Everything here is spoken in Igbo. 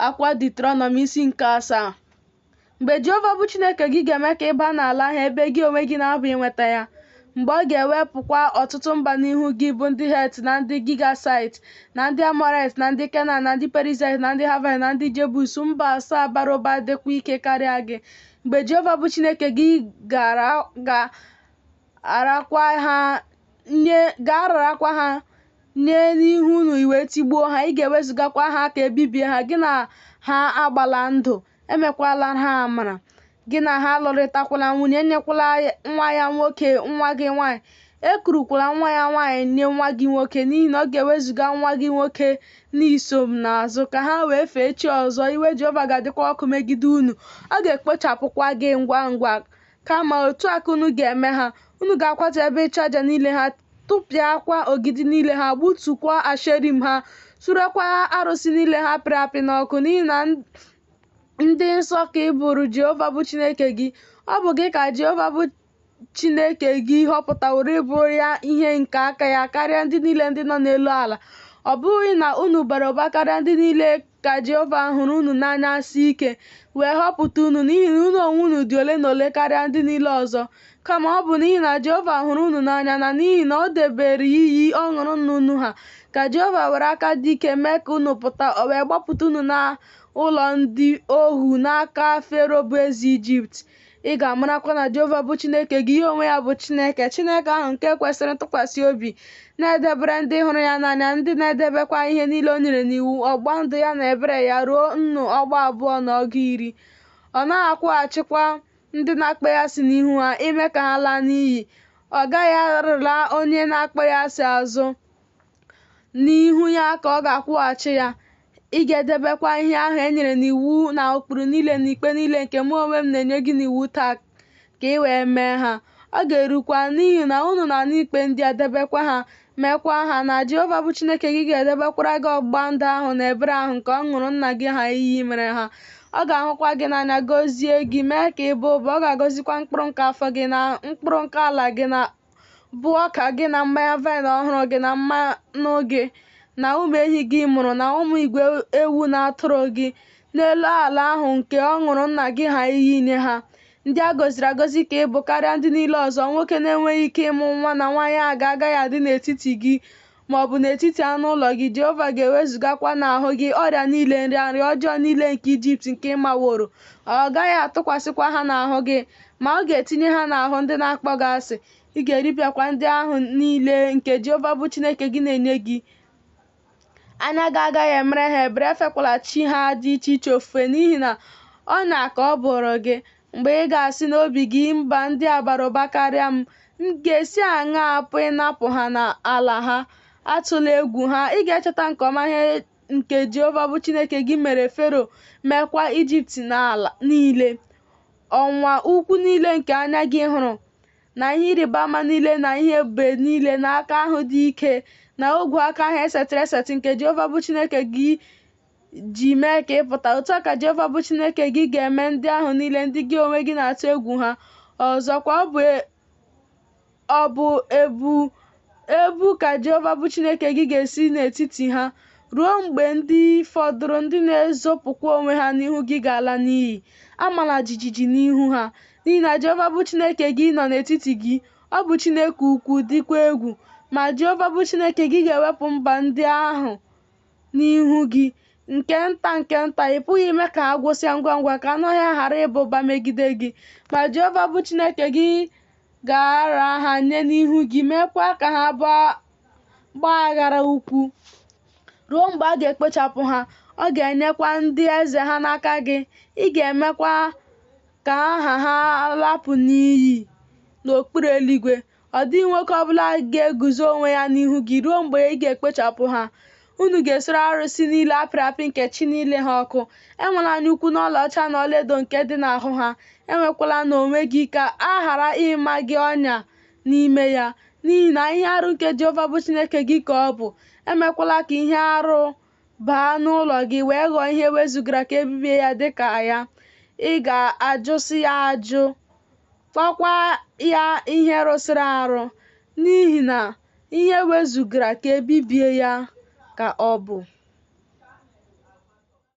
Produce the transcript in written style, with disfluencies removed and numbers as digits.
Akwụkwọ Deuterọnọm isi nke 7. Mgbe Jehova bụ Chineke gị ga-eme ka ị baa n'ala ahụ ebe gị onwe gị na-aba inweta ya, mgbe ọ ga-ewepụkwa ọtụtụ mba n'ihu gị, bụ ndị Het na ndị Gigasaịt na ndị Amọraịt na ndị Kenan na ndị Perizaịt na ndị Haịvaịt na ndị Jebus, mba asaa bara ụba dịkwa ike karịa gị, mgbe Jehova bụ Chineke gị ga-ararakwa ha nye n'ihu unu i wee tigbuo ha, ị ga-ewezugakwa ha ka e bibie ha, gị na ha agbala ndụ, emekwala ha amara. Gị na ha alụrịtakwala nwunye, enyekwala nwa ya nwoke nwa gị nwaanyị, ekurukwala nwa ya nwaanyị nye nwa gị nwoke, n'ihi na ọ ga-ewezuga nwa gị nwoke n'iso m n'azụ, ka ha wee fee chi ọzọ, iwe Jehova ga-adịkwa ọkụ megide unu, ọ ga-ekpochapụkwa gị ngwa ngwa. Kama otu a ka unu ga-eme ha, unu ga-akwatu ebe ịchụaja niile ha, tụpịakwa ogidi niile ha, gbutukwa Asherim ha, surekwa arụsị niile ha pịrị apị n'ọkụ, n'ihi na ndị nsọ ka ị bụrụ Jehova bụ Chineke gị. Ọ bụ gị ka Jehova bụ Chineke gị họpụtaworo ịbụrụ ya ihe nke aka ya karịa ndị niile ndị nọ n'elu ala. Ọ bụghị na unu bara ụba karịa ndị niile ka Jehova hụrụ unu n'anya sie ike, wee họpụta unu, n'ihi na unu onwe unu dị ole na ole karịa ndị niile ọzọ. Kama ọ bụ n'ihi na Jehova hụrụ unu n'anya na n'ihi na o debere iyi ọ ṅụrụ nna unu ha, ka Jehova were aka dị ike mee ka unu pụta, o wee gbapụta unu n'ụlọ ndị ohu n'aka Fero bụ eze Ijipt. Ị ga-amarakwa na Jehova bụ Chineke gị, ya onwe ya bụ Chineke, Chineke ahụ nke kwesịrị ntụkwasị obi, na-edebere ndị hụrụ ya n'anya, ndị na-edebekwa ihe niile o nyere n'iwu, ọgbụgba ndụ ya na ebere ya ruo nnu ọgbọ abụọ na ọgụ iri. Ọ naghị akwụghachikwa ndị na-akpọ ya asị n'ihu ha, ime ka ha laa n'iyi. Ọ gaghị arara onye na-akpọ ya asị azụ. N'ihu ya ka ọ ga-akwụghachi ya. Ị ga-edebekwa ihe ahụ e nyere n'iwu na ụkpụrụ niile na ikpe niile nke mụ onwe m na-enye gị n'iwu taa ka ị wee mee ha. Ọ ga-erukwa, n'ihi na unu na-anụ ikpe ndị a, debekwa ha, meekwa ha, na Jehova bụ Chineke gị ga-edebekwara gị ọgbụgba ndụ ahụ na ebere ahụ nke ọ ṅụrụ nna gị ha iyi imere ha. Ọ ga-ahụkwa gị n'anya, gọzie gị, mee ka ị baa ụba, ọ ga-agọzikwa mkpụrụ nke afọ gị na mkpụrụ nke ala gị na bụ ọka gị na mmanya vaịn ọhụrụ gị na mmanụ gị na ụmụ ehi gị mụrụ na ụmụ igwe ewu na atụrụ gị n'elu ala ahụ nke ọ ṅụrụ nna gị ha iyi inye ha. Ndị a gọziri agọzi ka ị bụ karịa ndị niile ọzọ. Nwoke na-enweghị ike ịmụ nwa na nwaanyị aga agaghị adị n'etiti gị ma ọ bụ n'etiti anụ ụlọ gị. Jehova ga-ewezugakwa n'ahụ gị ọrịa niile, nrịanrịa ọjọọ niile nke Ijipt nke ị maworo. Ọ gaghị atụkwasịkwa ha n'ahụ gị, ma ọ ga-etinye ha n'ahụ ndị na-akpọ gị asị. Ị ga-eripịakwa ndị ahụ niile nke Jehova bụ Chineke gị na-enye gị. Anya gị agaghị emere ha ebere, efekwala chi ha dị iche iche ofufe, n'ihi na ọnya ka ọ bụụrụ gị. Mgbe ị ga-asị n'obi gị, Mba ndị a bara ụba karịa m, m ga-esi aṅaa pụ ịnapụ ha ala ha? Atụla egwu ha. Ị ga-echeta nke ọma ihe nke Jehova bụ Chineke gị mere Fero, meekwa Ijipt niile. Ọnwụnwa ukwu niile nke anya gị hụrụ, na ihe ịrịba ama niile na ihe ebube niile na aka ahụ dị ike na ogwe aka ahụ e setịrị esetị nke Jehova bụ Chineke gị ji mee ka ị pụta. Otu a ka Jehova bụ Chineke gị ga-eme ndị ahụ niile ndị gị onwe gị na-atụ egwu ha. Ọzọkwa, ọ bụ ebu ka Jehova bụ Chineke gị ga-esi n'etiti ha, ruo mgbe ndị fọdụrụ, ndị na-ezopụkwa onwe ha n'ihu gị ga-ala n'iyi. Amala jijiji n'ihu ha, n'ihi na Jehova bụ Chineke gị nọ n'etiti gị, ọ bụ Chineke ukwu, dịkwa egwu. Ma Jehova bụ Chineke gị ga-ewepụ mba ndị ahụ n'ihu gị, nke nta nke nta, ị pụghị ime ka ha gwụsịa ngwa ngwa, ka anụ ọhịa ghara ịba ụba megide gị. Ma Jehova bụ Chineke gị ga-ara ha nye n'ihu gị, meekwa ka ha gbaa aghara ụkwụ, ruo mgbe a ga-ekpochapụ ha. Ọ ga-enyekwa ndị eze ha n'aka gị, ị ga-emekwa ka aha ha lapụ n'iyi n'okpuru eluigwe. Ọ dịghị nwoke ọ bụla ga-eguzo onwe ya n'ihu gị ruo mgbe ị ga-ekpochapụ ha. Unu ga-esure arụsị niile a pịrị apị nke chi niile ha ọkụ. Enwela anyaukwu n'ọlaọcha na ọlaedo nke dị n'ahụ ha. Enwekwala n'onwe gị ka a ghara ịma gị ọnya n'ime ya, n'ihi na ihe arụ nke Jehova bụ Chineke gị ka ọ bụ. Emekwala ka ihe arụ baa n'ụlọ gị wee ghọọ ihe e wezugara ka e bibie ya dị ka ya. Ị ga-ajụsị ya ajụ, kpọọkwa ya ihe rụsịrị arụ, n'ihi na ihe e wezugara ka e bibie ya ka ọ bụ.